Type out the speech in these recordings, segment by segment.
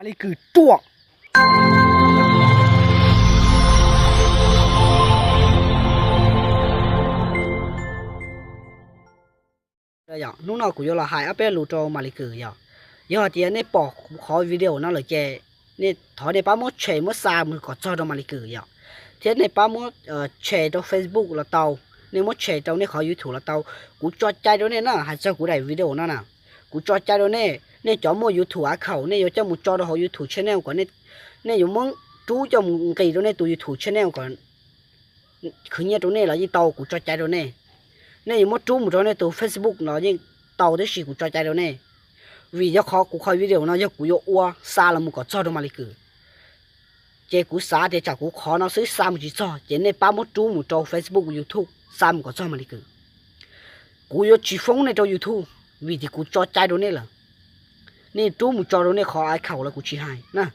Maiv Lis Kws ruam. Hnub no kuv yuav los hais ob peb lus rau Maiv Lis Kws yom. Yog hais tias nej pom kuv qhov video no lawm ces nej thov nej pab muab share muab xa mus kom txog rau Maiv Lis Kws yom, thiab nej pab muab share rau Facebook los tau, nej muab share rau nej qhov YouTube los tau. Kuv tso cai rau nej na, hais txog kuv daim video no na, kuv tso cai rau nej, nej cov muaj YouTube account nej yuav coj mus tso rau hauv YouTube channel kom nej yuav muab rub coj mus nqis rau nej tus YouTube channel kom khwv nyiaj rau nej los yeej tau, kuv tso cai rau nej. Nej yuav muab rub mus rau nej tus Facebook los yeej tau, tab sis kuv tso cai rau nej. Vim yog qhov kuv qhov video no yog kuv yuav ua xa los mus kom txog rau Maiv Lis Kws, ces kuv xav tias tsam kuv qhov no xwb xa mus tsis txog ces nej pab muab rub mus rau Facebook, YouTube xa mus kom txog Maiv Lis Kws. Kuv yuav tsis foob nej rau YouTube, vim tias kuv tso cai rau nej lawm. Nej rub mus tso rau nej qhov account los kuv tsis hais na.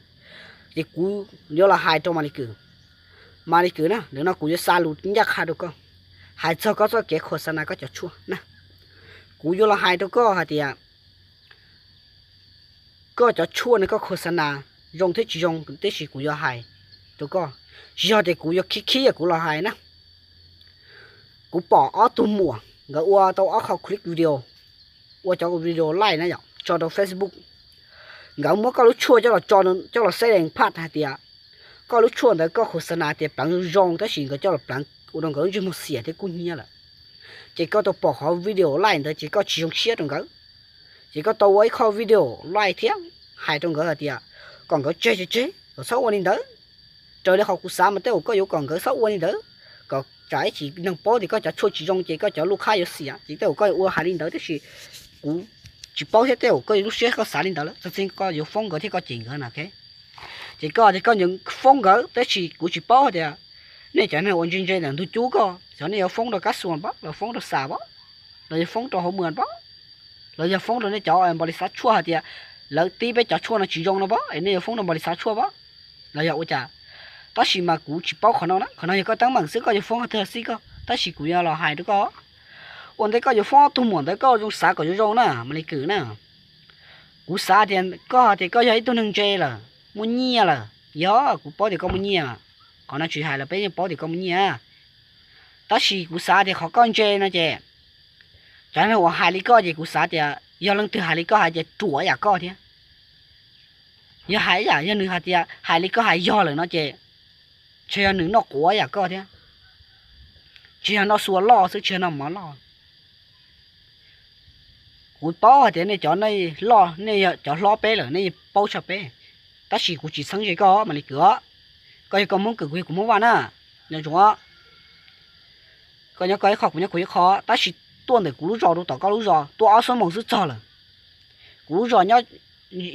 Ces kuv yuav los hais rau Maiv Lis Kws. Maiv Lis Kws na, ntawm no kuv yuav xa lus ncaj qha rau koj, hais txog koj txoj kev khos xa nas koj cov tshuaj na. Kuv yuav los hais rau koj hais tias koj cov tshuaj no koj khos xa nas zoo thiab tsis zoo, tab sis kuv yuav hais rau koj, tsis yog tias kuv yuav khib khib kuv los hais na. Kuv pom ob tug muam nkawd ua tau ob qho clip video, ua cov video live na yom, tso rau Facebook. Nkawd muab koj lub tshuaj coj los, coj los xeb dees phaj hais tias koj lub tshuaj ntawd koj khos xa nas tias pleev zoo, tab sis nkawd coj los pleev ua rau nkawd lub ntsej muag xiam thiab kub hnyiab lawm. Ces koj tau pom qhov video live ntawd ces koj tsis zoo siab rau nkawd. Ces koj tau ua ib qho video live thiab hais rau nkawd hais tias kom nkawd tseg tseg tseg, kom txhob ua li ntawd. Raws li qhov kuv xav mas tej zaum koj yuav kom nkawd txhob ua li ntawd, kom tsam ib chim neeg paub tias koj cov tshuaj tsis zoo ces koj cov lub qhab yuav xiam, ces tej zaum koj yuav ua hais li ntawd, tab sis kuv tsis paub thiab, tej zaum koj lub siab koj xav li ntawd lawm, txog txij koj yuav foob nkawd thiab koj cem nkawd na. Ces koj tias koj yuav foob nkawd, tab sis kuv tsis paub tias nej cov neeg uas ntse ntse ntawm ntug cub koj, xyov nej yuav foob rau kab xuas pab los foob rau xas pab, los yog foob rau hauv mws pab, los yog foob rau nej cov npau li xav tshuaj hais tias lawv tib peb cov tshuaj no tsis zoo no pab es nej yuav foob rau npau li xav tshuaj pab, los yog ua cas. Tab sis mas kuv tsis paub qhov no na, qhov no yog koj teeb meem xwb, koj yuav foob qhov twg los xij koj, tab sis kuv yuav los hais rau koj. Ua ntej koj yuav foob ob tug muam ntawd koj zoo xav kom zoo zoo na Maiv Lis Kws na. Kuv xav tias koj tias koj yog ib tug neeg ntse lawm, muaj nyiaj lawm, yog kuv paub tias koj muaj nyiaj, qhov no tsis hais los peb yeej paub tias koj muaj nyiaj. Tab sis kuv xav tias qhov koj ntse no ces cov neeg uas hais li koj ces kuv xav tias yog leej twg hais li koj hais ces ruam ib yam koj thiab. Yog hais ib yam, yog nws hais tias hais li koj hais yog lawm no ces ntshe yog nws noj quav ib yam koj thiab. Tsis yog noj xua loj xwb, tsis yog noj mov loj. Kuv paub hais tias nej cov nej loj, nej yog cov hlob peb lawm, nej yeej paub tshaj peb. Tab sis kuv tsis txheeb ze koj Maiv Lis Kws os. Koj yog koj Hmoob Kws, kuv yog kuv Hmoob Vaj na. Nco ntsoov, koj nyob koj ib qho, kuv nyob kuv ib qho, tab sis tuaj ntawm kuv lub zos rau tom koj lub zos tuaj ob xuab moos xwb txog lawm. Kuv lub zos nyob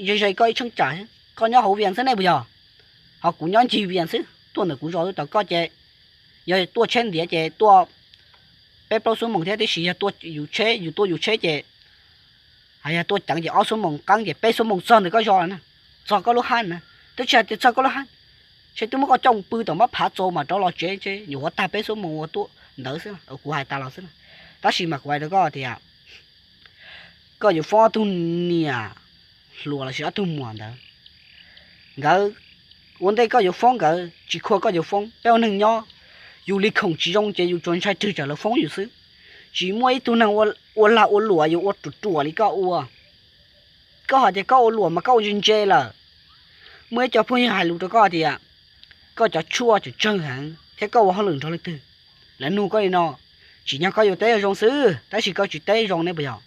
ze ze koj ib cheeb tsam, koj nyob hauv Vias xwb nej puas yog? Ho kuv nyob ncig Vias xwb, tuaj ntawm kuv zos rau tom koj ces yog tuaj tsheb ntiav ces tuaj peb plaub xuab moos thiab, tiam sis yog tuaj yus tsheb, yus tuaj yus tsheb ces, yog tuaj ceev ces ob xuab moos qeeb ces peb xuab moos txog ntawm koj zos lawm na, txog koj lub hab na. Twb tsis hais tias txog koj lub hab, ntshe twb muab koj coj pw tom mab phav txaus mas rov los tsev, ntshe nyuam qhuav tag peb xuab moos uas tuaj ntawd xwb, kuv hais tas los xwb. Tab sis mas kuv hais rau koj tias koj yuav foob ob tug niam hluas lossis ob tug muam ntawd, nkawd, ua ntej koj yuav foob nkawd tsis khuam koj yuav foob, peb ua neeg nyob, yus li khoom tsis zoo ces yus tsuas ntshai rwg tsam lawv foob yus xwb. Tsis muaj ib tug neeg ua lag ua luam yuav ua ruam ruam li koj ua. Koj hais tias koj ua luam mas koj ua ntse ntse lawm. Muaj ib co phooj ywg hais lus rau koj tias koj cov tshuaj tseem tsawg heev thiab koj ua hauj lwm nrog leej twg. Lawv nug koj li no, tsim nyog koj yuav teb zoo xwb, tab sis koj tsis teb zoo ne puas yog?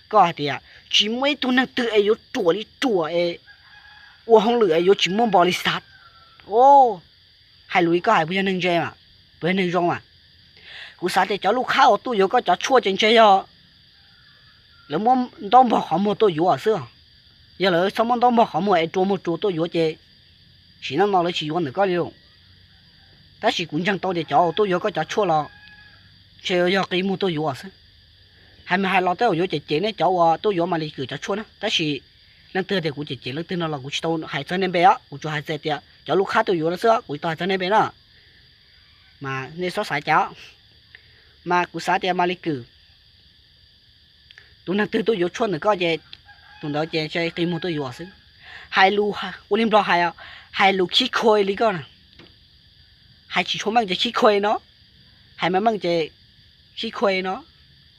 Koj hais tias tsis muaj ib tug neeg twg es yuav ruam li ruam es ua hauj lwm es yuav tsis muaj npau li xav. Hais lus li koj hais puas yog neeg ntse mas, puas yog neeg zoo mas? Kuv xav tias cov lub qhab uas tuaj yuav koj cov tshuaj ces ntshe yog lawv muab ntaub npog qhov muag tuaj yuav xwb. Yog lawv txhob muab ntaub npog qhov muag es rua muag rua tuaj yuav ces sim neej no lawv tsis yuav ntawm koj li lawm. Tab sis kuv ntseeg tau tias cov uas tuaj yuav koj cov tshuaj los ntshe yog qi muag tuaj yuav xwb. Hais mas hais los tej zaum yuav cem cem nej cov uas tuaj yuav Maiv Lis Kws cov tshuaj na, tab sis leej twg tias kuv cem cem leej twg no los kuv tsis tau hais txog nej npe os, kuv tsuas hais txog tias cov lub qhab tuaj yuav no xwb, kuv tsis tau hais txog nej npe na. Mas nej txhob xav cas. Mas kuv xav tias Maiv Lis Kws, tus neeg twg tuaj yuav tshuaj ntawm koj ces tus ntawd ces ntshe qi muag tuaj yuav xwb. Hais lus ua li Nplog hais, hais lus khib khuav li koj na. Hais tsis tshua meej ces khib khuav no, hais meej meej ces khib khuav no.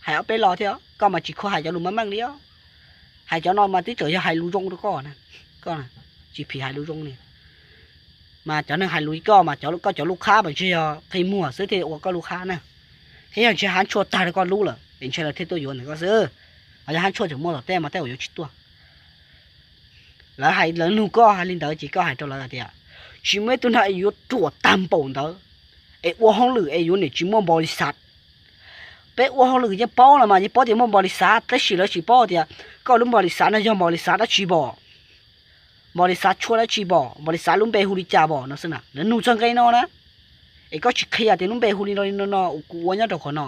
Hais ob peb los thiab, koj mas tsis khuav hais cov lus meej meej li os. Hais cov no mas twb tseem yog hais lus zoo rau koj, koj tsis phim hais lus zoo li. Mas cov neeg hais lus li koj mas koj cov lub qhab mas ntshe yog qi muag xwb thiaj ua koj lub qhab na, thiab yog ntshe hab tshuaj tag rau koj lub lawm es ntshe lawv thiaj tuaj yuav ntawm koj xwb. Ho yog hab tshuaj tseem muaj tom tej mas tej zaum yuav tsis tuaj. Lawv hais, lawv nug koj hais li ntawd ces koj hais rau lawv hais tias, tsis muaj ib tug neeg es yuav ruam tag npaum ntawd es ua hauj lwm es yuav niam tsis muaj npau li xav. Peb ua hauj lwm yeej paub los mas yeej paub tias muaj npau li xav, tab sis lawv tsis paub tias koj lub npau li xav no yog npau li xav dab tsi npau, npau li xav tshuaj dab tsi npau, npau li xav lub npe hu li cas npau no xwb na. Lawv nug txog nqe no na, es koj tsis qhia tias lub npe hu li no li no no kuv ua nyob rau qhov no,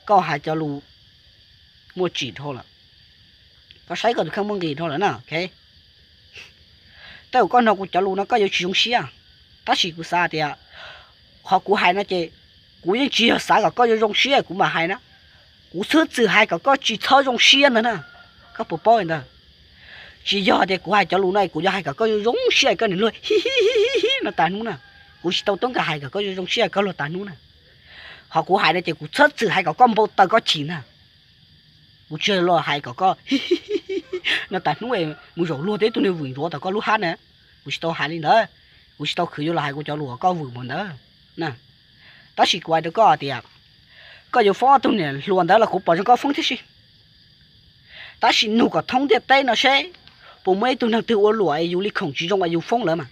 koj hais cov lus muaj tsim dhau lawm. Koj saib koj tus kheej muaj nqis dhau lawm na. Tej zaum koj hnov kuv cov lus no koj yuav tsis zoo siab, tab sis kuv xav tias qhov kuv hais no ces kuv yeej tsis yog xav kom koj yuav zoo siab kuv mam hais na. Kuv txhwb txwm hais kom koj tsis txhob zoo siab ntag na. Koj puas paub li ntawd? Tsis yog tias kuv hais cov lus no es kuv yuav hais kom koj yuav zoo siab es koj niam luag hi hi hi hi no tas hnub na. Kuv tsis tau toob kas hais kom koj yuav zoo siab es koj luag tas hnub na. Qhov kuv hais no ces kuv txhwb txwm hais kom koj npau taws koj chim ntag. Kuv tsis yog los hais kom koj no tas hnub mus zaum luag tib tug niag vwm ntsuav tom koj lub hab na. Kuv tsis tau hais li ntawd. Kuv tsis tau khwv yuav los hais kuv cov lus kom koj vwm npaum ntawd. Tab sis kuv hais rau koj tias, koj yuav foob ob tug niam hluas ntawd los kuv pom zoo koj foob thiab si. Tab sis nug kom thoob ntiaj teb no seb puas muaj ib tug neeg twg ua luam es yus li khoom tsis zoo es yus foob lawv mas.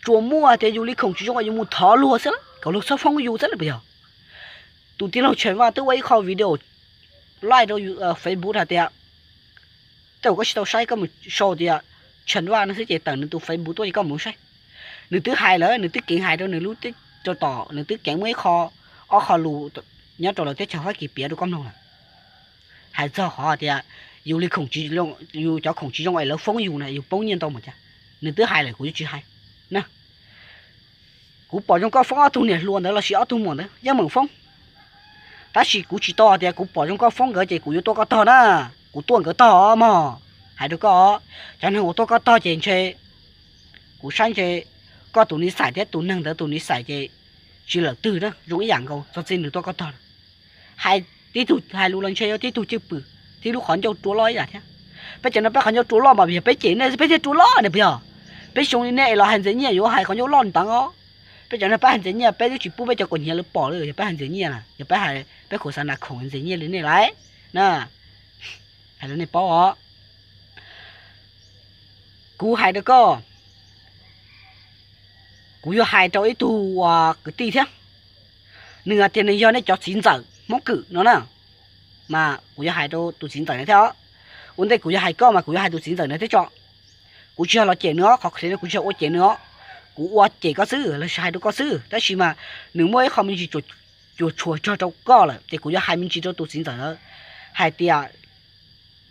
Tsuas muaj tias yus li khoom tsis zoo es yus mus thov luag xwb, kom luag txhob foob yus xwb na puas yog? Tus tij laug Tsheej Vaj twb ua ib qho video live rau Facebook hais tias, tej zaum koj tsis tau saib, koj mus sau tias Tsheej Vaj no xwb ces tawm nws tus Facebook tuaj ces koj mus saib. Nws twb hais lawm, nws twb keev hais rau nws lub teb, rau tom nws twb keev muaj ib qho, ob qho lus nyob rau lawv teb chaws Fab Kis piav rau koj mloog lawm. Hais txog qhov tias yus li khoom, yus cov khoom tsis zoo es lawv foob yus na, yus poob nyiaj ntau npaum cas, nws twb hais lawm kuv yeej tsis hais na. Kuv pom zoo koj foob ob tug niam hluas ntawd lossis ob tug muam ntawd yeej meem foob. Tab sis kuv tsis tau hais tias kuv pom zoo koj foob nkawd ces kuv yuav tuaj koj tog na. Kuv tuaj nkawd tog mog. Hais rau koj, cov neeg uas tuaj koj tog ces ntshe, kuv saib ntshe koj tus nij xais thiab tus neeg ntawd tus nij xais ces tsis lawm twg na, zoo ib yam nkaus, txog txij nws tuaj koj tog. Hais tib tug hais lus los ntshe yuav tib tug cwj pwm, tib lub qhov ncauj rua loj ib yam thiab. Peb cov no peb qhov ncauj rua loj mas yog peb cem nej peb thiaj rua loj ne puas yog? Peb xyoo li nej los hais ntxeev nyiaj yuav hais qhov ncauj loj ntev os. Peb cov no peb hais ntxeev nyiaj peb twb tsis pub peb cov kaus hniav lawv pom li, yog peb hais ntxeev nyiaj na, yog peb hais, peb khuv xav nas khoom ntxeev nyiaj li nej lawm na. Hais rau nej paub os. Kuv hais rau koj, kuv yuav hais rau ib tug kwv tij thiab. Nws hais tias nws yog nej cov txiv ntxawm Hmoob Kwm no na, mas kuv yuav hais rau tus txiv ntxawm na thiab os. Ua ntej kuv yuav hais koj mas kuv yuav hais tus txiv ntxawm na thiab tso. Kuv tsis yog los cem nws os, qhov qhia no kuv tsis yog ua cem nws os. Kuv ua cem koj xwb los sis hais rau koj xwb, tab sis mas nws muaj ib qho me ntsis cuam tshuam tsog rau koj lawm ces kuv yuav hais me ntsis rau tus txiv ntxawm ntawd hais tias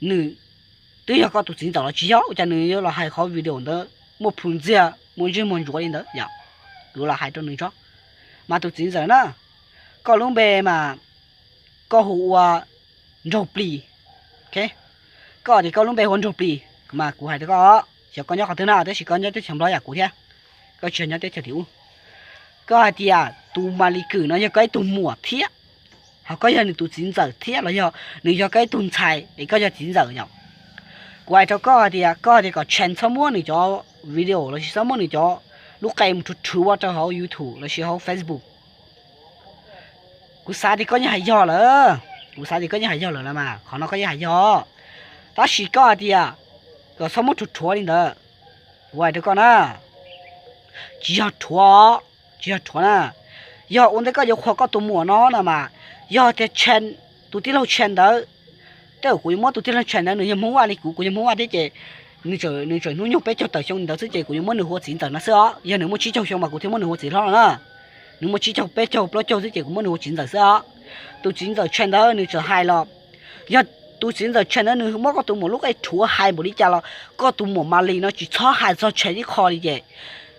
nws twb yog koj tus txiv ntxawm los tsis yog, ua cas nws yuav los hais qhov video ntawd muaj plhus ntxiag muaj ntsej muag ntsuav li ntawd yom. Kuv los hais rau nws tso. Mas tus txiv ntxawm na, koj lub npe mas koj hu ua Nraug Plis. Koj tias koj lub npe hu ua Nraug Plis mas kuv hais rau koj, xyov koj nyob qhov twg na, tab sis koj nyob teb chaws Nplog yam kuv thiab, koj tsis nyob teb chaws tim ub. Koj hais tias tus Malis Kwm no yog koj ib tug muam thiab, ho koj yog nws tus txiv ntxawm thiab los yog nws yog koj ib tug ntxhais es koj yog txiv ntxawm yom? Kuv hais rau koj hais tias koj hais tias kom Tsheej txhob muab nws cov video lossis txhob muab nws cov lub qe mus rhuav rhuav rau hauv YouTube lossis hauv Facebook. Kuv xav tias koj yeej hais yog lawm, kuv xav tias koj yeej hais yog lawm los mas, qhov no koj yeej hais yog. Tab sis koj hais tias kom txhob muab rhuav rhuav li ntawd, kuv hais rau koj na, tsis yog rhuav, tsis yog rhuav na. Yog ua ntej koj yuav qhuas koj tus muam no na mas, yog tias Tsheej, tus tij laug Tsheej ntawd, tej zaum kuv yuav muab tus tij laug Tsheej ntawd, nws yog Hmoob Vaj li kuv, kuv yog Hmoob Vaj thiab ces nws tseem hnub nyoog peb caug tawm xyoo ntawd xwb ces kuv yuav muab nws hu ua txiv ntxawm no xwb os. Yog nws muaj tsib caug xyoo mas kuv thiaj muab nws hu ua txiv hlob no na. Nws muaj tsib caug peb caug plaub caug xwb ces kuv muab nws hu ua txiv ntxawm xwb os. Tus txiv ntxawm Tsheej ntawd nws txawm hais los, yog tus txiv ntxawm Tsheej ntawd nws muab koj tus muam lub qe rhuav hais npaum li cas los koj tus muam Malis no tsis txhob hais txog Tsheej ib qho li ces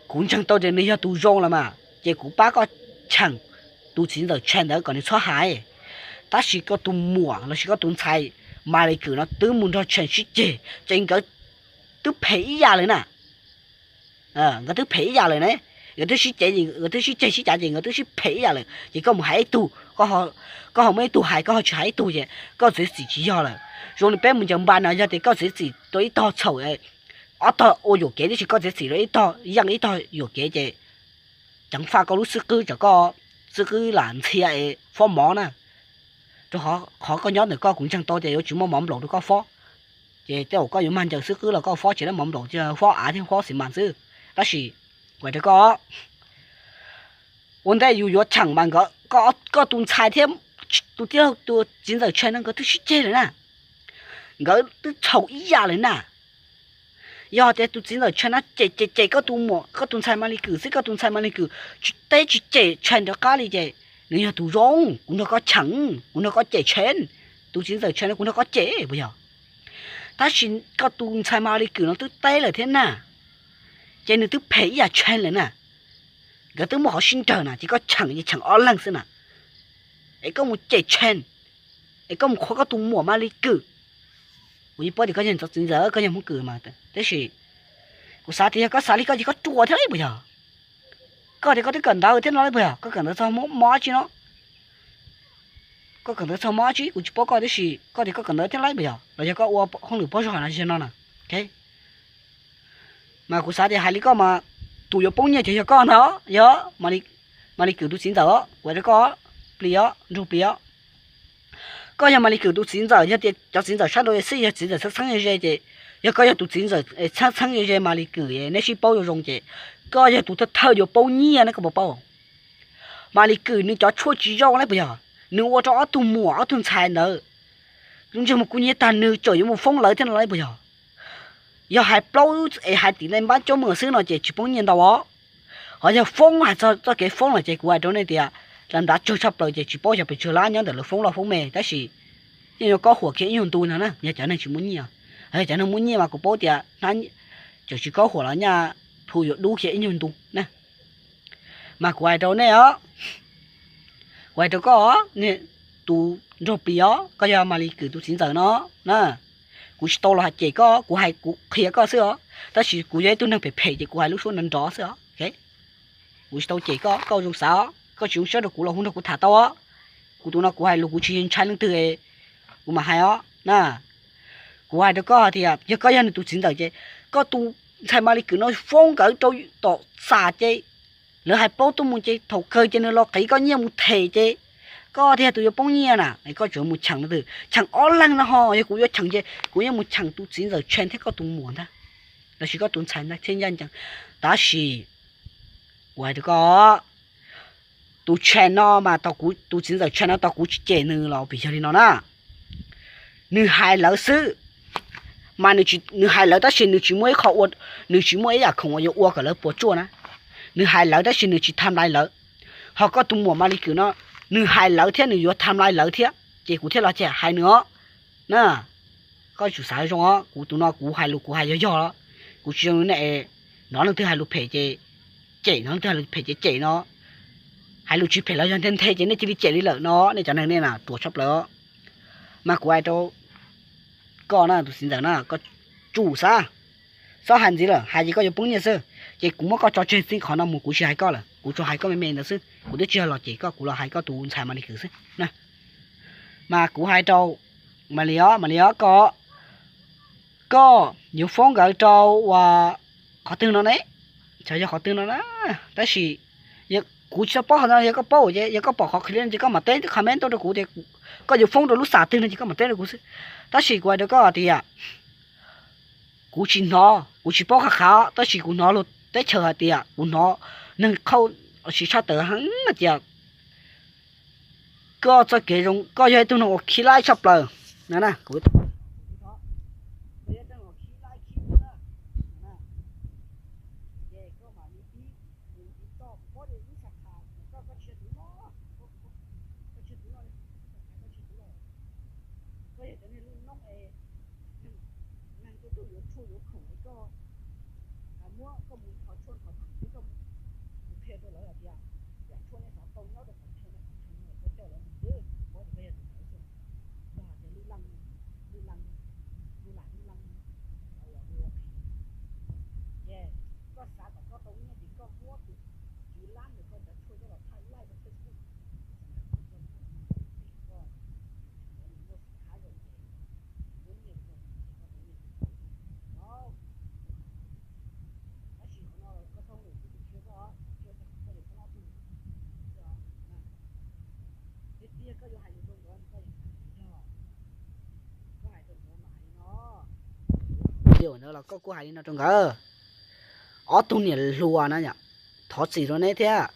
kuv ntseeg tau tias nws yog tus zoo los mas, ces kuv pab koj cheem tus txiv ntxawm Tsheej ntawd kom nws txhob hais. Tab sis koj tus muam lossis koj tus ntxhais Malis Kwm no twb mus nrog Tsheej sib ceg ces nkawd twb phem ib yam lawm na. Nkawd twb phem ib yam lawm ne. Nkawd twb sib cev, nkawd twb sib ceg sib cav ces nkawd twb sib phem ib yam lawm ces koj mus hais ib tug, koj ho muaj ib tug hais, koj ho tsis hais ib tug ces koj txiav txim tsis yog lawm. Zoo li peb mus ncaws npas no yog tias koj txiav txim rau ib tog txhaum, ob tog ua yuam kev tiam sis koj txiav txim rau ib tog yeej ib tog yuam kev ces ceev faj koj lub xib qwb, tsam koj xib qwb lam ntxhia es fob mov na. Rau qhov koj nyob ntawm koj kuv ntseeg tau tias yuav tsis muaj mov nplaum rau koj fob. Ces tej zaum koj yuav mag ncaws xib qwb los koj fob tsis tau mov nplaum, fob av thiab fob xis mas xwb. Tab sis kuv hais rau koj, ua ntej yus yuav cheem mas nkawd, koj tus ntxhais thiab tus tij laug tus txiv ntxawm Tshee no nkawd twb sib ceg lawm na. Nkawd twb txhaum ib yam lawm na. Yog tias tus txiv ntxawm Tshee no cem cem cem koj tus muam, koj tus ntxhais Maly Kws xwb, koj tus ntxhais Maly Kws tsis teb tsis cem Tshee rov qab li ces nws yog tus zoo. Kuv nrog koj cheem, kuv nrog koj cem Tshee, tus txiv ntxawm Tshee no kuv nrog koj cem puas yog? Tab sis koj tus ntxhais Maly Kws no twb teb lawm thiab na, ces nws twb phem ib yam Tshee lawm na. Nkawd twb muaj qhov sib nrawg na ces koj cheem ces cheem ob leeg xwb na. Es koj mus cem Tshee, es koj mus qhuas koj tus muam Maly Kws. Kuv yeej paub tias koj yog txiv ntxawm, koj yog Hmoob Kws mas, tab sis kuv xav tias yog koj xav li koj ces koj ruam thiab lauj puas yog? Koj tias koj twb kawm ntawv thiab no lauj puas yog? Koj kawm ntawv txog mob dab tsi no? Koj kawm ntawv txog mob dab tsi kuv tsis paub koj, tab sis koj tias koj kawm ntawv thiab lauj puas yog? Los yog koj ua hauj lwm pog zog no, no na? Mas kuv xav tias hais li koj mas tus yuav poob nyiaj ces yog koj ntag. Yog Maly Kws tus txiv ntxawm os, kuv hais rau koj, plis os, nrug plis os. Koj yog Maly Kws tus txiv ntxawm, yog tias cov txiv ntxawm sab nraud xij yog txiv ntxawm txheeb txheeb ze ze ces, yog koj yog tus txiv ntxawm txheeb txheeb ze ze Maly Kws, neb sib paub zoo zoo ces koj yog tus thawj thawj yuav poob nyiaj ne, koj puas paub? Maly Kws nws cov tshuaj tsis zoo lauj puas yog? Nws ua rau ob tug muam ob tug ntxhais ntawd lub ntsej muag kub hnyiab tag, nws tseem yuav mus foob lawv thiab no lauj puas yog? Yog hais plaub es hais tim nej npab coob mus xwb no ces tsis poob nyiaj ntau os. Ho yog foob, hais txog txoj kev foob no ces kuv hais rau nej tias, las ntav tsawg tshaj plaws ces tsis paub xyov pes tsawg lab nyob ntawm lawv foob loj foob me, tab sis yeej yuav kaub huam kiag ib nyuag ntu no na, yog cov neeg tsis muaj nyiaj. Yog cov neeg muaj nyiaj mas kuv paub tias hnab tseem tsis kaub huam los nyaj plhu yuav dub kiag ib nyuag ntu na. Mas kuv hais rau nej os, kuv hais rau koj, tus nraug plis os, koj yog Maly Kws tus txiv ntxawm no na, kuv tsis tau los hais cem koj, kuv hais kuv qhia koj xwb os, tab sis kuv yog ib tug neeg phem phem ces kuv hais lub suab nrov nrov xwb os. Kuv tsis tau cem koj, koj zoo xav os, koj tsis zoo siab rau kuv los hu nrog kuv tham tau os. Kuv tus no kuv hais lus kuv tsis ntshai leej twg, kuv mam hais os na. Kuv hais rau koj tias yog koj yog nws tus txiv ntxawm ces koj tus ntxhais Maly Kws no foob nkawd rau tom xam ces lawv hais plaub tuaj mus ces thaum kawg ces nws los qiv koj nyiaj mus them ces koj thiaj tus yuav poob nyiaj na. Koj tseem mus cheem leej twg? Cheem ob leeg no ho, yog kuv yuav cheem ces kuv yeej mus cheem tus txiv ntxawm Tshee thiab koj tus muam ntag, los sis koj tus ntxhais ntag thiaj ncaj ncees. Tab sis kuv hais rau koj, tus Tshee no mas, tus txiv ntxawm Tshee no tau kuv tsis cem nws los vim yog li no na. Nws hais lawv xwb, mas nws hais lawv tab sis nws tsis muaj ib qho ua, nws tsis muaj ib yam khoom uas yuav ua kom lawv puas tsuaj na. Nws hais lawv tab sis nws tsis tham lais lawv. Ho koj tus muam Maly Kws no, nws hais lawv thiab nws yuav tham lais lawv thiab, ces kuv thiaj los cem hais nws os na. Koj tsum xav zoo os, kuv tus no kuv hais lus kuv hais yog yog los, kuv tsis zoo nej hnov leej twg hais lus phem ces cem, hnov leej twg hais lus phem ces cem no. Hais lus tsis phem los yog nthe nthe ces nej cia li cem li lawm no, nej cov neeg nej na ruam tshaj plaws. Mas kuv hais rau koj na, tus txiv ntxawm na, koj tsum xav, txhob hais ntxiv lawm, hais ces koj yuav poob nyiaj xwb. Ces kuv muab koj tso tseg txij qhov no mus, kuv tsis hais koj lawm, kuv tsuas hais koj me me ntawd xwb, kuv twb tsis yog los cem koj, kuv los hais koj tus ntxhais Maly Kws xwb na. Mas kuv hais rau Maly os, Maly os, koj, koj yuav foob nkawd rau uas qhov twg no ne? Xyov yog qhov twg no na, tab sis kuv tsis tau paub qhov no, yog koj paub ces, yog koj pom qhov qhia li no ces koj mam teb comment tuaj rau kuv tias koj yuav foob rau lub xam twg no ces koj mam teb rau kuv xwb. Tab sis kuv hais rau koj tias kuv tsis hnov, kuv tsis paub qhov qhav, tab sis kuv hnov luag teb chaws hais tias, kuv hnov neeg qhauj siv tshaj tawm heev tias koj txoj kev zoo, koj yog ib tug neeg uas khib laib tshaj plaws na. Koj yog cov niag lub noob es neeg tuaj tuaj yuav tshuaj yuav khoom es koj muab koj mus thov tshuaj thov khoom, koj mus qhia rau lawv hais tias yam tshuaj nej xav tau nyob rau qhov chaw no, qhov chaw no, koj coj lawv mus xwb, kuv paub tias koj yog tus ntawd xwb. Koj hais tias lub leej, lub leej, lub lam lub leej, los ua Tau nyiaj ces koj muab tus, tus lab ntawm koj cov tshuaj coj los thaij live rau Facebook, koj muaj xim khav zoo ces muab nyiaj rau koj ces koj tau nyiaj rau koj no. Tab sis qhov no koj txhob ua kuv tus tshiab koj, tshiab koj li poob ob tug xwb os. Tiag tiag koj yuav hais lus rau nkawd koj yeej hais tias yog koj hais rau nkawd mas hais li no. Video ntawd los koj kuj hais li no rau nkawd. Ob tug niam hluas na, thov txim rau neb thiab.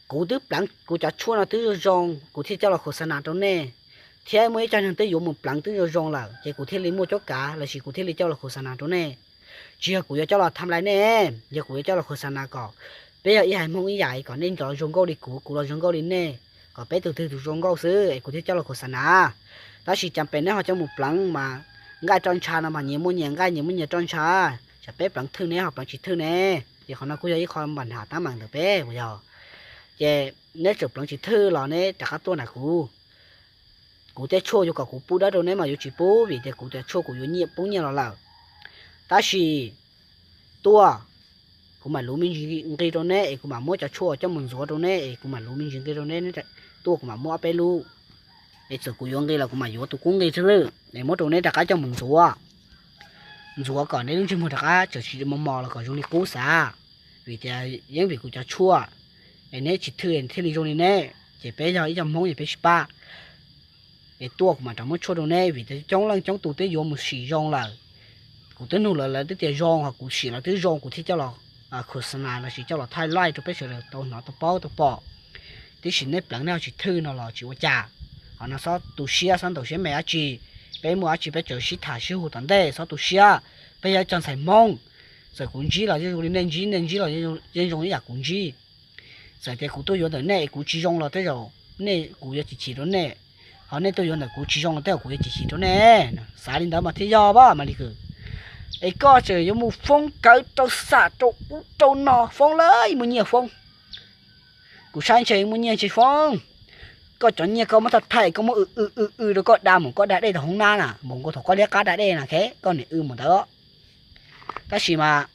Kuv twb pleev kuv cov tshuaj no twb zoo zoo kuv thiaj coj los khos xa nas rau nej, thiab muaj ib co neeg twb yuav mus pleev twb zoo zoo lawm ces kuv thiaj li muaj cuab kav lossis kuv thiaj li coj los khos xa nas rau nej. Tsis yog kuv yuav coj los tham lais nej, yog kuv yuav coj los khos xa nas kom peb yog ib haiv Hmoob ib yam kom nej los zoo nkauj li kuv, kuv los zoo nkauj li nej, kom peb tus twg tus zoo nkauj xwb es kuv thiaj coj los khos xa nas. Tab sis cas pem neb ho coj mus pleev mas nqaij roj ntsha no mas nyias muaj nyias nqaij nyias muaj nyias roj ntsha, tsam peb pleev thwj neb ho pleev tsis thwj ne. Ces qhov no kuj yog ib qho npam hnav tab meeg ntawm peb uas yog, ces neb tseem pleev tsis thwj los neb rov qab tuaj nram kuv. Kuv tej tshuaj yuav kom kuv pub dawb rau neb mas yuav tsis pub vim tias kuv cov tshuaj kuv yuav nyiaj poob nyiaj los lawm. Tab sis tuaj, kuv mam luv me ntsis nqi rau neb es kuv mam muab cov tshuaj coj mus ntxuav rau neb es kuv mam luv me ntsis nqi rau neb, tuaj kuv mam muab ob peb lub. Es txawm kuv yuav nqi los kuv mam yuav tus qub nqi xwb es muab rau neb rov qab coj mus ntxuav. Ntxuav kom neb lub ntsej muag rov qab tseem tsis mos mos los kom zoo li qub xav. Vim tias yeej vim kuv cov tshuaj es neb tsis thwj thiaj li zoo li neb, ces peb yog ib co Hmoob es peb sib pab. Es tuaj kuv mam rov muab tshuaj rau neb vim tias coob leej coob tus twb yuav mus sim zoo lawm. Kuv twb nug lawv, lawv twb tias zoo, ho kuv sim los twb zoo kuv thiaj coj los khos xa nas lossis coj los thaij live rau peb sawv daws tau hnov tau paub tau pom. Tiam sis neb pleev neb ho tsis thwj no los tsis ua cas. Qhov no xob tu siab xob ntaus siab me dab tsi. Peb muaj dab tsi peb tseem sib tham sib hu tom ntej, xob tu siab. Peb yog ib co ntxhais Hmoob, txawm kuv ntsib los yeej zoo li nej ntsib, nej ntsib los yeej zoo ib yam kuv ntsib. Txawm tias kuv tuaj yuav ntawm nej kuv tsis zoo los tej zaum nej, kuv yuav cim chim rau nej, ho nej tuaj yuav ntawm kuv tsis zoo los tej zaum kuv yuav cim chim rau nej. Xav li ntawd mas thiaj yog pab Malis Kws. Es koj tseem yuav mus foob kawv rau xam rau ub rau no, foob lawm muaj nyiaj foob. Kuv saib ntshe muaj nyiaj ntshe foob. Koj cov nyiaj koj muab thaij thaij koj muab w w w w rau koj da mus koj da dej tau hoob nab na, mus nkaus thaum koj liab qab da dej na, koj niam w mus ntawd. Tab sis mas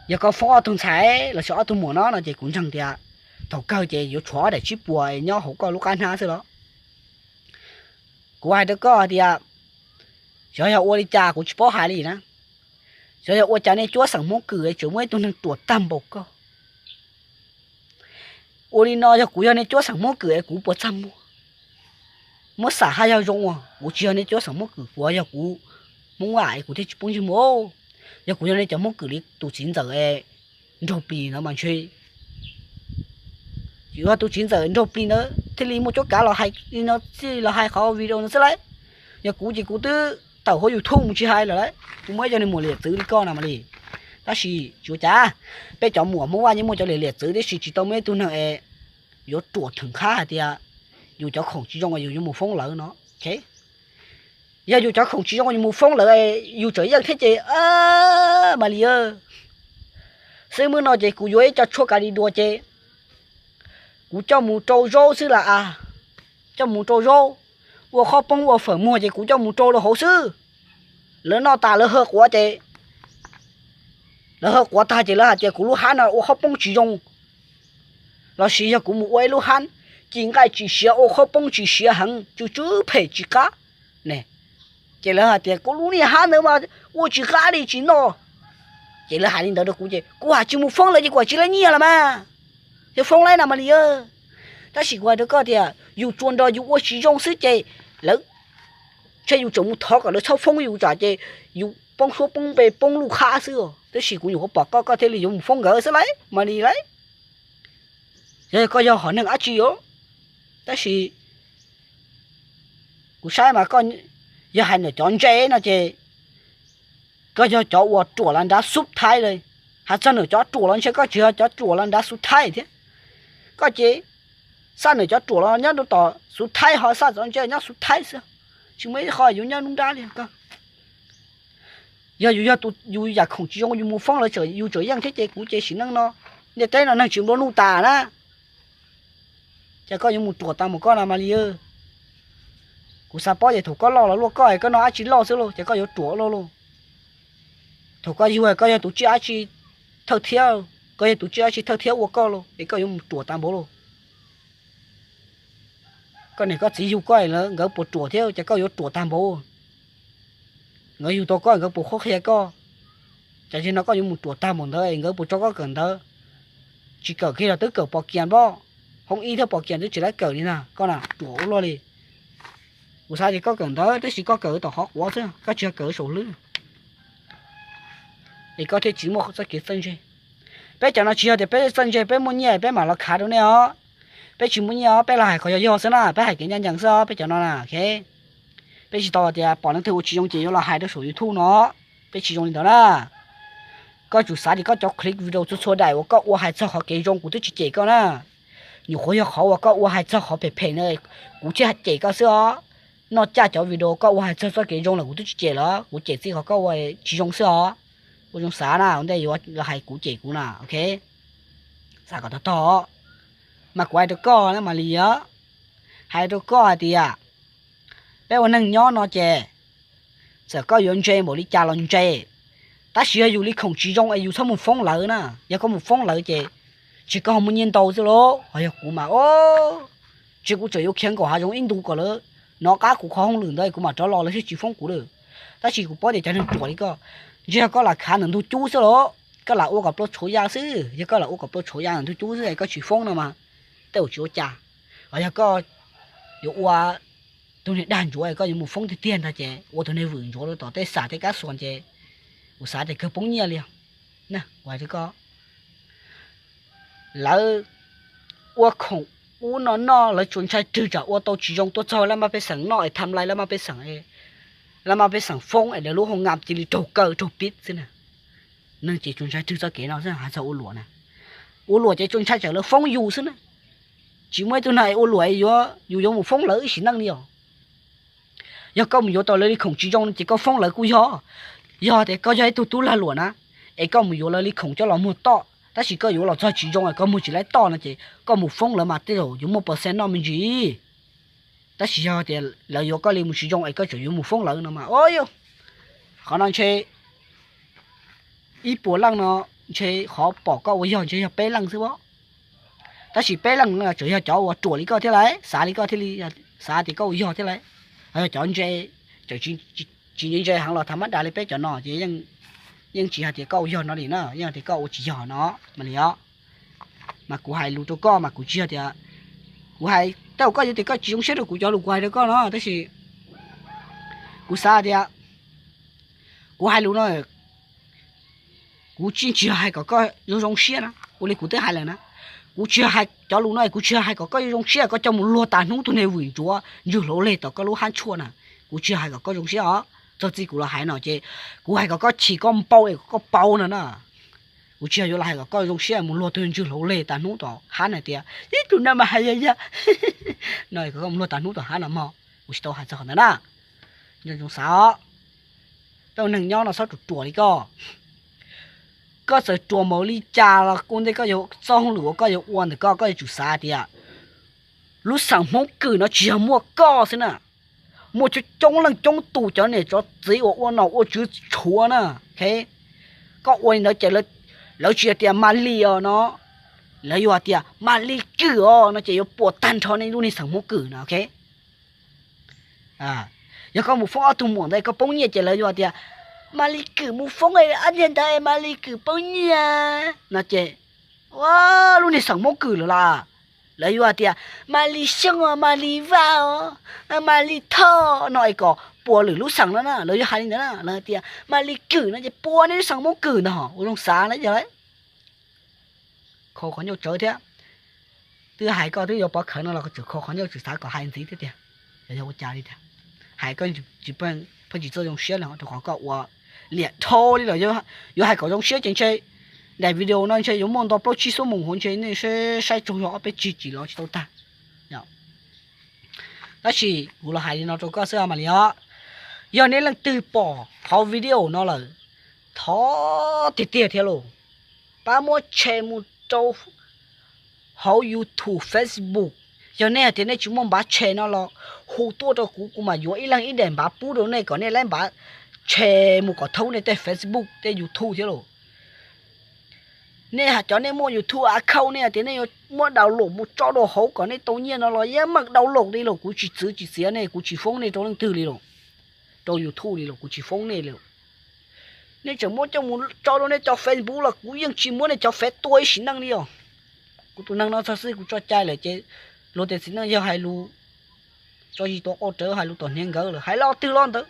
yog koj foob ob tug ntxhais lossis ob tug muam no no ces kuv ntseeg tias thaum kawg ces yuav tshuav ob daim tsib puas nyob hauv koj lub qab hnab xwb los. Kuv hais rau koj tias, xyov yog ua li cas kuv tsis paub hais li na, xyov yog ua cas nej cuab xeem Hmoob Kwm tseem muaj ib tug neeg ruam tag npaum koj. Ua li no yog kuv yog nej cuab xeem Hmoob Kwm es kuv puas txaj muag? Muab xam haj yog zoo, kuv tsis yog nej cuab xeem Hmoob Kwm, kuv yog kuv Hmoob Vaj es kuv thiaj tsis poob ntsej muag. Yog kuv yog nej cov Hmoob Kwm li tus txiv ntxawm es nraug plis no mas ntshe, yog tus txiv ntxawm nraug plis ntawd thiaj li muaj cuab kav los hais li no, txij los hais qhov video no xwb lauj. Yog kuv ces kuv twb tawm hauv YouTube mus tsis hais lawm lauj, kuv muaj ib co niag muam liam txwv li koj no mas li. Tab sis tsis ua cas, peb cov muam Hmoob Vaj yeej muaj cov liam liam txwv tiam sis tsis tau muaj ib tug neeg es yuav ruam theem qhab hais tias yus cov khoom tsis zoo es yus yuav mus foob lawv no. Yog yus cov khoom tsis zoo yus mus foob lawv, yus tseem yeej thiab ces mas li. Xwb hnub no ces kuv yuav ib co tshuaj ka li dua ces kuv coj mus rau zaub xwb las as, coj mus rau zaub, ua qhob poob ua fawm muag ces kuv coj mus rau rau hauv xwb. Lawv noj tas lawv ha quav ces, lawv ha quav tag ces lawv hais tias kuv lub hab no ua qhob poob tsis zoo, lossis yog kuv mus ua ib lub hab ci nqaij tsis siav ua qhob poob tsis siav heev tsw tsw phem tsis qab ne, ces lawv hais tias kuv lub niag hab ntawd mas ua tsis qab li tsis noj. Ces lawv hais li ntawd rau kuv ces kuv hais tsis mus foob lawv ces kuv tsis lab nyiaj los mas, yog foob lawv na mas li. Tab sis kuv hais rau koj tias yus tsuas nrog yus ua tsis zoo xwb ces lawv, ntshe yus tseem mus thov kom lawv txhob foob yus tsam ces yus poob suab poob npe poob luj khab xwb. Tab sis kuv nyuam qhuav pom koj koj thiaj li yuav mus foob nkawd xwb lauj mas li lauj. Yog koj yog hom neeg dab tsi os, tab sis kuv saib mas koj yog hais ntawm cov ntse no ces koj yog cov uas ruam los nrad xub thaib li. Hais txog ntawm cov ruam los ntshe koj tsis yog cov ruam los nrad xub thaib thiab. Koj ces xaj ntawm cov ruam los nyob rau tom xub thaib ho xaj cov ntse nyob xub thaib xwb, tsis muaj ib qho yuav nyob nruab nrab li koj. Yog yus yog tus yus yam khoom tsis zoo yus mus foob lawv tseem yus tseem yeej thiab ces kuv ces sim neej no ntiaj teb no neeg tsis nplua nuj tas na. Ces koj yuav mus ruam tas mus koj no mas li. Kuv xav paub ces thaum koj loj los luaj koj es koj noj dab tsi loj xwb lauj ces koj yuav ruam loj lauj. Thaum koj yug koj yog tus tsiaj dab tsi thawj thiab, koj yog tus tsiaj dab tsi thawj thiab ua koj los es koj yuav mus ruam tag npaum los? Koj niam koj txiv yug koj lawm nkawd puas ruam thiab, ces koj yuav ruam tag npaum? Nkawd yug tau koj nkawd puas qhuab qhia koj? Ces tsis no koj yuav mus ruam tag npaum ntawd nkawd puas tso koj kawm ntawv? Tsis kawm kiag los twb kawm pom kias npoj, hoob ib thiab pom kias twb tsis laib kawm li na, koj na ruam ua luaj li. Kuv xav tias koj kawm ntawv tab sis koj kawm tom qhov quav xwb, koj tsis yog kawm saum hlwb, es koj thiaj tsis muaj txoj kev txawj ntse. Peb cov no tsis yog tias peb txawj ntse peb muaj nyiaj peb mam los khav rau nej os. Peb tsis muaj nyiaj os, peb los hais qhov yog yog xwb na, peb hais kev ncaj ncees xwb os, peb cov no na. Peb tsis tau tias pom leej twg ua tsis zoo ces yuav los hais rau saum YouTube no, peb tsis zoo li ntawd na. Koj tsum xav tias koj cov clip video txhua txhua daim uas koj ua hais txog qhov kev zoo kuv twb tsis cem koj na. Nyuam qhuav yog qhov uas koj ua hais txog qhov phem phem na, kuv thiaj cem koj xwb os. Noj caj cov video koj ua hais txog txoj kev zoo lawm kuv twb tsis cem lawm, kuv cem txij qhov koj ua tsis zoo xwb os. Ua zoo xav na, ua ntej yuav los hais kuv cem kuv na, ok. Xav kom tog tog, mas kuv hais rau koj na Malis, hais rau koj hais tias peb ua neeg nyob no ces txawm koj yuav ntse npaum li cas los ntse, tab sis yog yus li khoom tsis zoo es yus txhob mus foob lawv na. Yog koj mus foob lawv ces tsis koj ho muaj nyiaj ntau xwb lauj, ho yog kuv mas o, tsis kuv tseem yuav khiav nkaum hav zoov ib ntus kom lawv hnov qab kuv qhov hauj lwm ntawd kuv mam rov los lawv thiaj tsis foob kuv lawm. Tab sis kuv paub tias cov neeg ruam li koj, ntshe yog koj lam khav ntawm ntug cub xwb lauj, koj lam ua kom plua tshauv ya xwb, yog koj lam ua kom plua tshauv ya ntawm ntug cub xwb es koj tsis foob no mas tej zaum tsis ua cas. Ho yog koj yuav ua tus niag dag ntsuav koj yuav mus foob tiag tiag ntag ces ua tus niag vwm ntsuav rau tom tej xam tej kab xuas ces kuv xav tias kawg poob nyiaj li. Kuv hais rau koj, lawv ua khoom ub no noj lawv tsuas ntshai rwg tsam ua tau tsis zoo tuaj txog lab mab pej xeem noj es tham lais lab mab pej xeem, lab mab pej xeem foob es lawv lub hoo ngam cia li raug kaw raug pib xwb na. Neeg ces tsuas ntshai rwg txoj kev no xwb hais txog ua luam na. Ua luam ces tsuas ntshai tsam lawv foob yus xwb na. Tsis muaj ib tug neeg es ua luam es yus yuav mus foob lawv ib sim neej li os. Yog koj mus yuav tau lawv li khoom tsis zoo no ces koj foob lawv kuj yog. Yog tias koj yog ib tug tub lag luam na, es koj mus yuav lawv li khoom coj los muag toj tab sis koj yuav los txog tsis zoo es koj muag tsis laib toj no ces koj mus foob lawv mas tej zaum yuav muaj percent noj me ntsis. Tab sis yog tias lawv yuav koj li mus tsis zoo es koj tseem yuav mus foob lawv no mas o, qhov no ntshe ib puas leej no ntshe qhov pom koj ua yog ntshe yog peb leej xwb as. Tab sis peb leej no tseem yog cov uas ruam li koj thiab lauj, xav li koj thiaj li, xav tias koj ua yog thiab lauj. Ho yog cov ntse, tseem tsis ntse ntse heev los tham mab das li peb cov no ces yeej tsis hais tias koj ua yog no li na, yeej tias koj ua tsis yog no mas li os. Mas kuv hais lus rau koj mas kuv tsis yog tias, kuv hais tej zaum koj yuav tias koj tsis zoo siab rau kuv cov lus kuv hais rau koj no tab sis kuv xav tias kuv hais lus no kuv tsis, tsis yog hais kom koj zoo zoo siab na, ua li kuv twb hais lawm na. Kuv tsis yog hais cov lus no, kuv tsis yog hais kom koj zoo zoo siab koj coj mus luag tas hnub tus niag vwm ntsuav ntswg hlau leg tom koj lub hab tshuaj na. Kuv tsis yog hais kom koj zoo siab os, txog txij kuv los hais no ces kuv hais kom koj chim koj npau es kom koj paub no na. Kuv tsis yog yuav los hais kom koj zoo siab mus luag tus ntswg hlau leg tas hnub tom hab na tias ib tug no mas hais yog yog no kom koj mus luag tas hnub tom hab no mog. Kuv tsis tau hais txog qhov ntawd na. Nco ntsoov xav os, koj neeg nyob no txhob ruam ruam li koj. Koj txawm ruam npaum li cas los ua ntej koj yuav txoj hauj lwm uas koj yuav ua ntawm koj, koj yuav tsum xav tias lub xeem Hmoob Kwm no tsis yog muaj koj xwb na, muaj coob coob leej coob tus cov niam cov txiv uas ua nom ua tswv tshuav na. Koj ua li ntawd ces lawv tsis yog tias Malis os no, lawv yuav hais tias Malis Kwm os no ces yuav puas tag nrho nej lub niag xeem Hmoob Kwm no. Yog koj mus foob ob tug muam ntawd koj poob nyiaj ces lawv yuav hais tias Malis Kwm mus foob ob niag ntawd es Malis Kwm poob nyiaj no ces ua lub niag xeem Hmoob Kwm lawm las. Lawv yuav hais tias Malis Xyooj os, Malis Vaj os, Malis Thoj no es kom puas lwm lub xeem no na, lawv yuav hais li ntawd na, lawv tias Malis Kwm no ces puas nej lub xeem Hmoob Kwm ntag, ua zoo xav na yog. Kho qhov ncauj tsawv thiab. Twb hais koj twb yuav pov khawv no los koj tseem kho qhov ncauj tseem xav kom hais ntxiv thiab tiag. Yog ua cas li tiag, hais koj pheej tsis txawj zoo siab li rau qhov koj ua liam dhau li lawm. Yuav hais kom zoo siab ces ntshe daim video no ntshe yuav muaj nto plaub tsib xuab moos hauv ntshe nej saib tsaug zog ob peb tsig tsis los tsis tau tag. Tab sis kuv los hais li no rau koj xwb Malis os, yog nej leej twg pom qhov video no lawm, thov tiag tiag thiab lauj, pab muab share mus rau hauv YouTube, Facebook. Yog nej hais tias nej tsis muaj npav share no los hu tuaj rau kuv, kuv mam yuav ib leeg ib daim npav pub rau nej kom nej laib npav share mus kom thoob nej tej Facebook tej YouTube thiab lauj. Nej hais cov nej muaj YouTube account nej tias nej yuav muab download mus tso rau hauv kom nej tau nyiaj no los yeej meem download li los kuv tsis txwv tsis txiav nej, kuv tsis foob nej rau leej twg li los, rau YouTube li los kuv tsis foob nej li. Nej tseem muab coj mus tso rau nej cov Facebook los kuv yeej tsis muab nej cov fev tua ib sim neej li os. Kuv tus neeg no txog xwb kuv tso cai lawm ces luag tias txiv neej yog hais lus tso zis tua qau rawv hais lus tom hniav nkawd lawm hais lo twg los ntawd.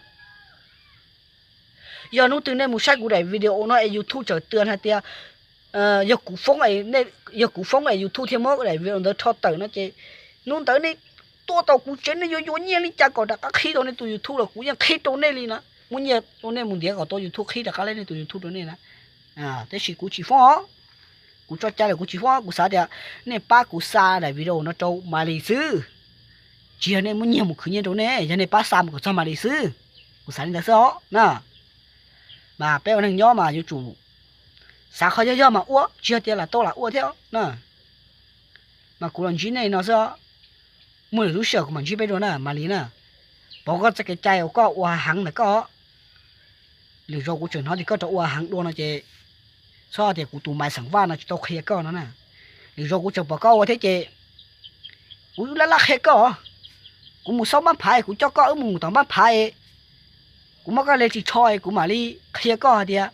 Yog hnub twg nej mus saib kuv daim video no es YouTube txawm tw hais tias, yog kuv foob es YouTube thiaj muab daim video ntawd rho tawm no ces hnub ntawd nej tuaj tau kuv tsev nej yuav yuav nyiaj li cas kom rov qab qhib tau nej tus YouTube los kuv yeej qhib rau nej li na. Muab nyiaj rau nej mus ntiav kom tau YouTube qhib rov qab nej tus YouTube rau nej na. Tab sis kuv tsis foob os. Kuv tso cai lawm kuv tsis foob, kuv xav tias nej pab kuv xa daim video no rau Malis xwb. Tsis yog nej muab nyiaj mus khwv nyiaj rau nej, yog nej pab xa mus kom txog Malis xwb. Kuv xav li ntawd xwb os na. Mas peb ua neeg nyob mas yuav tsum xav qhov yog yog mas ua, tsis yog tias lam tau lam ua thiab na. Mas kuv los ntsib nej no xwb, muaj lwm lub sij hawm kuv mam ntsib peb dua na Malis na. Pov koj txoj kev cai uas koj ua heev ntawm koj, lwm zaus kuv tseem hnov tias koj rov ua heev dua no ces txhob tias kuv tus Maiv Xeem Vaj no tsis tau qhia koj no na. Lwm zaus kuv tseem pom koj ua thiab ces kuv laj laj qhia koj. Kuv mus xauj npab phav, kuv coj koj wb mus tom npab phav, kuv muab koj leg ris tsho kuv mam li qhia koj hais tias,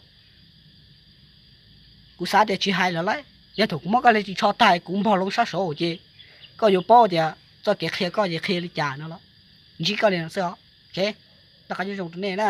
kuv xav tias tsis hais lawm lauj, yog thaum kuv muab koj leg ris tsho tag kuv npog loo sab saud ces koj yuav paub tias txoj kev qhia koj ces qhia li cas no los. Ntsib koj li no xwb os. Noj qab nyob zoo rau nej na.